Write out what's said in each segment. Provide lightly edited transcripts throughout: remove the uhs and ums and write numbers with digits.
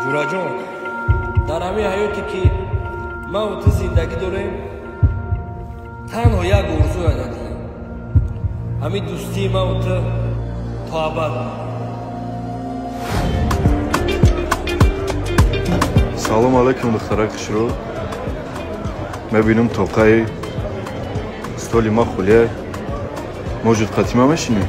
Ҷураҷон, дар ҳамин ҳаёте ки ман ва ту зиндагӣ дорем, танҳо як орзуя надидам. Ҳамин дӯстии ман ва ту то абад. Салом алейкум, духтарак хушрӯ. Мебинам тоқаи столи ма хулия. Может, қатима мешинӣ?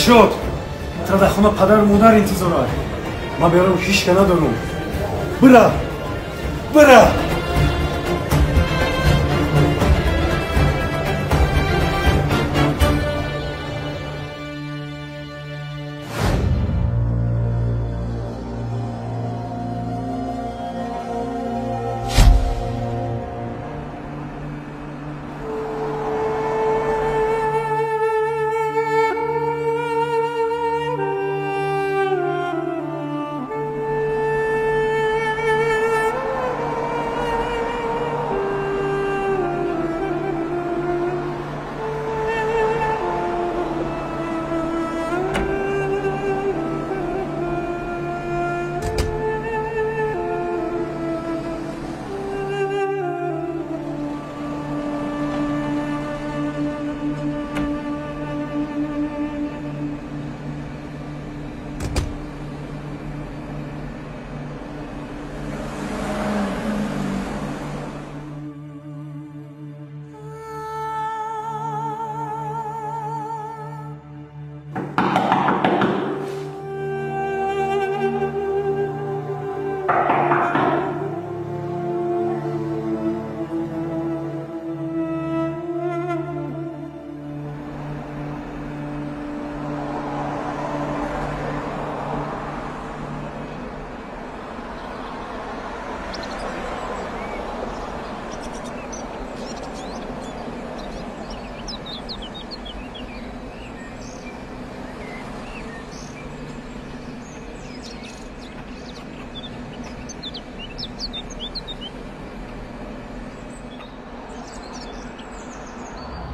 Шуд. Та дар хона падару модар интизорад. Ман берун ҳеч ка надорам. Бира! Бира!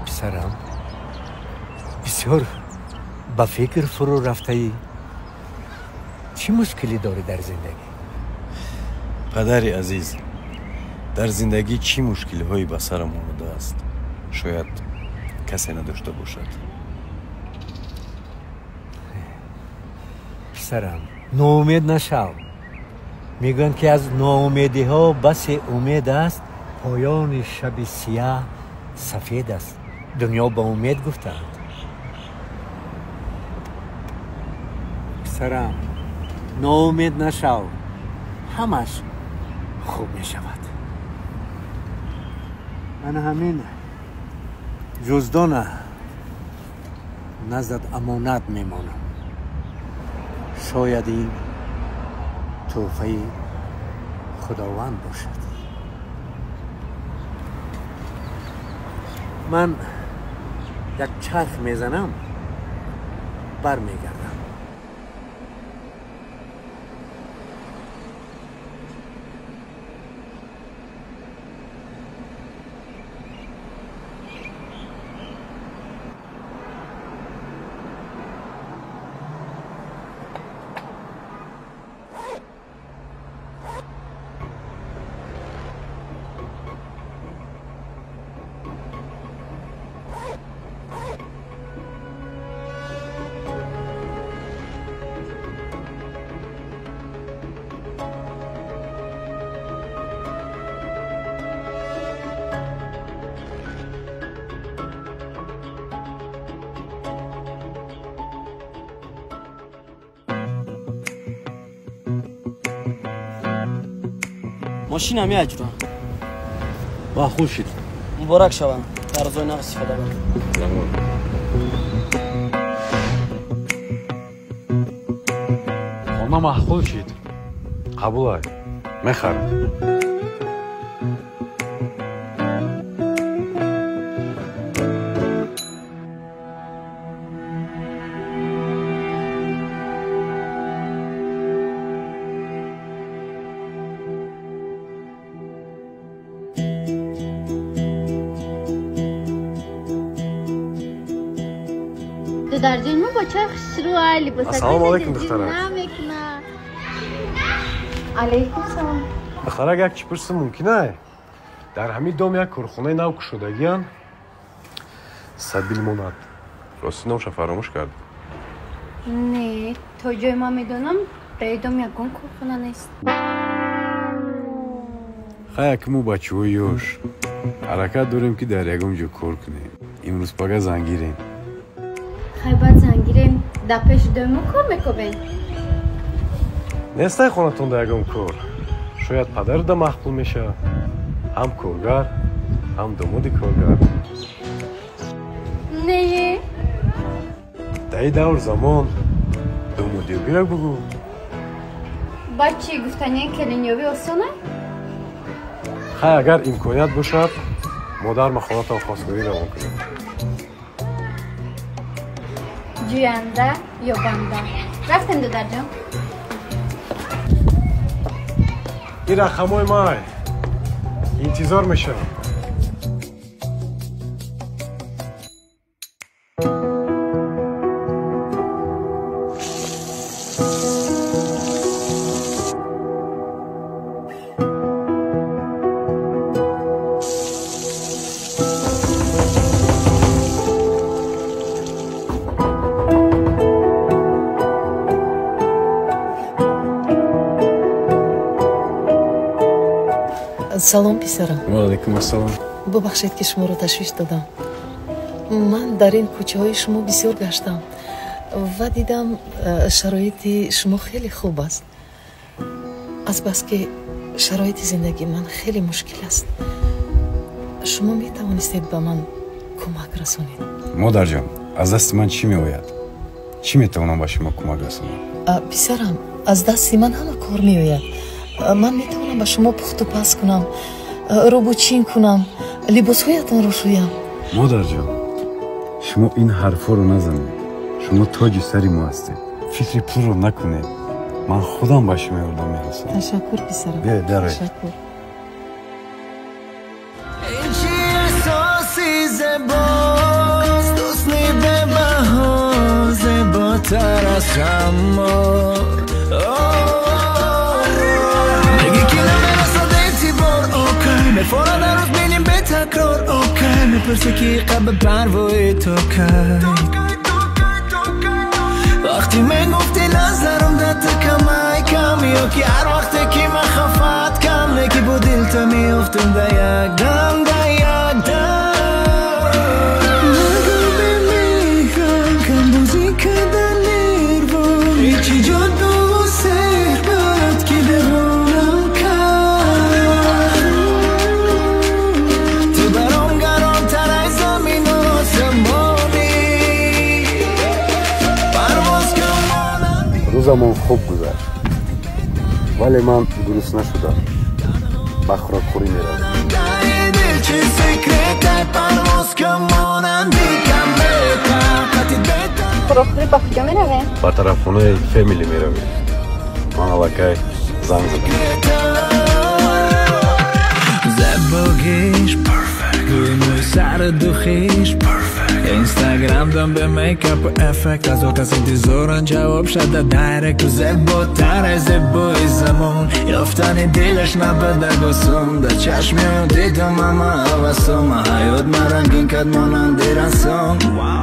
Писарам, бисёр ба фикр фурӯ рафтаӣ. Чӣ мушкилӣ дорӣ дар зиндагӣ? Падари азиз, дар зиндагӣ чӣ мушкилиҳое ба сарам омадааст, шояд касе надошта бошад. Писарам, ноумед нашав. Мегӯянд ки аз ноумедиҳо басе умед аст, поёни шаби сияҳ сафед аст. Дунё ба умед гуфтаанд. Писарам, ноумед нашав, ҳамаш хуб мешавад. Ана ҳамин ҷуздона наздат амонат мемонам. Шояд ин тӯҳфаи Худованд бошад. Ман як чарх мезанам, бармегардам. Мошина меаҷура. Маъқул шид. Муборак шавам. Дар зои нағз истифода барам. Хона маъқул шид. Қабулай. Мехарам. Додарҷон, мо бачаи хушрӯ, либосакои Ассалому алайкум, духтарак. Намекунад. Алайкум салом. Духтарак, як чӣ пурсим мумкин ай? Дар ҳамин дом як корхонаи нав кушодагиян. Сабил монад. Рости номша фаромӯш кардам. Не, то ҷое ман медонам, дар дом ягон корхона нест. Хай, мо бачаҳои ёш ҳаракат дорем, ки дар ягон ҷо кор кунем. Имрӯз пага зангирем. Хай, баъд зангирем, дар пеши дои мо кор мекобем. Нестай хонатон дар ягон кор? Шояд падарда маъқул мешавад. Ҳам коргар, ҳам домоди коргар. Не. Дар ин давр замон домодёбиро бугӯ. Баъд чӣ, гуфтании келинёбӣ осона? Хай, агар имконият бошад, модар ма хонатон хостгорӣ равон кунем. Ҷӯянда ё банда. Рафтем, додарҷон. Ин рақамҳои май. Интизор мешавам. Салом, писарам. Ваалайкум ассалом. Бубахшед, ки шуморо ташвиш додам. Ман дар ин кӯчаҳои шумо бисёр гаштам ва дидам, шароити шумо хеле хуб аст. Азбаски шароити зиндагии ман хеле мушкил аст, шумо метавонистед ба ман кӯмак расонед. Модарҷон, аз дасти ман чӣ меояд? Чӣ метавонам ба шумо кӯмак расонам? Писарам, аз дасти ман ҳама кор меояд. Ман метавонам ба шумо пухту паз кунам, рӯбучин кунам, либосҳоятонро шӯям. Модарҷон, шумо ин ҳарфҳоро назанед. Шумо тоҷи сари мо ҳастед. Фикри пулро накунед. Ман худам ба шумо ёрдам мерасонам. Ташаккур, писарам. Биёед, дароед. Ташаккур. мефора дар рӯз бинем бетакрор, окай. Мепурсе, ки қабл парвои то кай. Вақти мегуфти, назарам да ту камай кам, ё ки ҳар вақте ки ман хафат кам, не ки бо дилта меёфтам да як дам, да як дам. Нагӯ бемеҳрам, камбозӣ карда нервон, ҳечи ҷоду сеҳр бад, ки девонам кард. Ту баром гаронтар ай замину осмонӣ, парвоз кун монанди. Рӯзамон хуб гузашт, вале ман дуруст нашудам. Ба хӯрокхӯрӣ меравем. Дай дил чи секретай, парвоз кун монанди комета, қати бета. Хӯрокхӯрӣ ба куҷо меравем? Ба тарафхонаи Фемили меравем. Ман аллакай занг задам. Зебогиш perfect, рӯи сари духиш perfect, инстаграм дам бе мейкап эффект, аз кас интизоран ҷавоб шада дайректу. Зеботар аз зебои замон ёфтани дилаш набада осон. Дар чашмиён дидам ама ҳавасома, ҳаёт ман рангин кард монанди расон.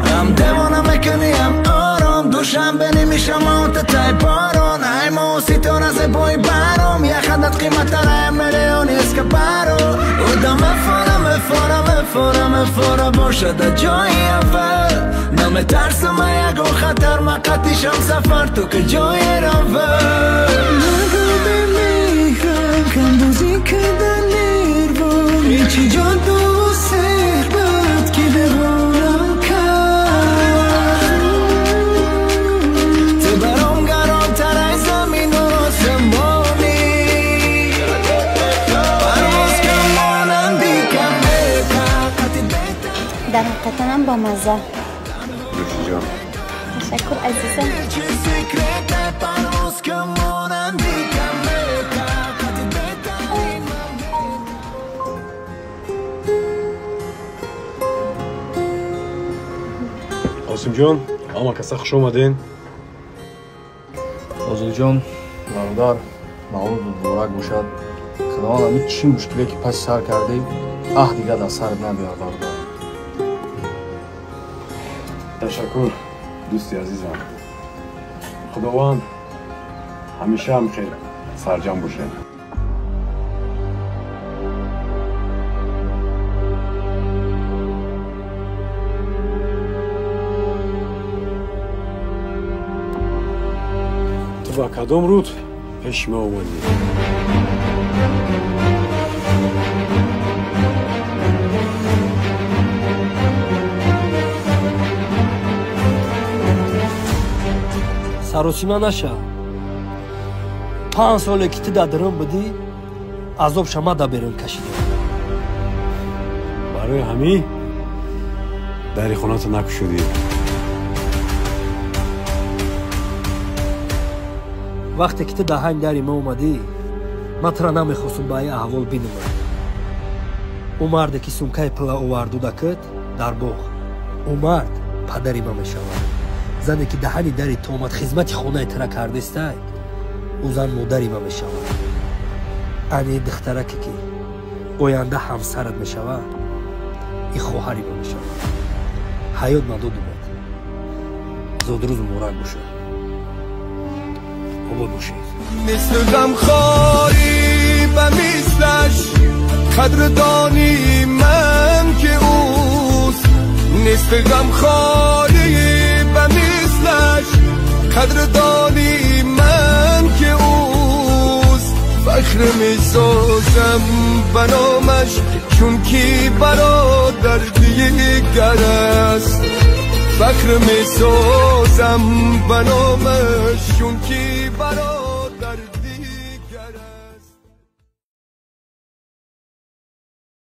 Ҳам девона мекунӣ, ҳам ором, душанбе немишам тай борон. Ай мо ситора зебои баром, як адад қиматтар ай миллион эскапаро. Одам мефора, мефора, мефора, мефора бошад дар ҷои аввал. Наметарсам а ягон хатар, ман қатишам сафар то ки ҷое равам. Нагӯ бемеҳрам, камбозӣ карда нервон, ҳечи ҷоду сеҳр бад, ки девонам кард. Ту баром гаронтар ай замину осмонӣ, парвоз кун монанди комета, қати бета. Дар ҳақиқатанам бамазза. Нӯшиҷон. Ташаккур, азизам. Чи секретай, парвоз кун монанди комета, қати бета. Қосимҷон, Ҳама каса хуш омаден. Фозилҷон, бародар, мавлуд муборак бошад. Худованд ҳамин чӣ мушкиле ки паси сар кардӣ, аҳ дигар дар сарат набиёр, бародар. Ташаккур, дӯсти азизам. Худованд ҳамеша ҳам хел сарҷам бошед. Ту ба кадом руд пеши ма омадӣ? Саросима наша. 5 соле ки ту дар дарун будӣ, азобша ма дар берун кашидам. Барои ҳамин дари хонато накушудӣ. Вақте ки ту дар ҳамин дари ма омадӣ, ман тура намехостум ба ин аҳвол бинамам. Ӯ марде ки сумкаи пула оварду дакид дар боғ, ӯ мард падари ма мешавад. Зане ки даҳани дари ту омад хизмати хонаи тура кардестай, ӯ зан модари ма мешавад. Ани духтараке ки оянда ҳамсарат мешавад, ин хоҳари ма мешавад. Ҳаёт ма дод умед. Зодрӯз муборак бошад. Обод бошед. Мисли ғамхорӣ ба мислаш қадрдонӣ ман ки ӯст. Нест ғамхорӣ ба мислаш қадрдонӣ ман ки ӯст. Фахр месозам ба номаш, чунки бародар дигар аст. Фахр месозам ба номаш, чунки бародар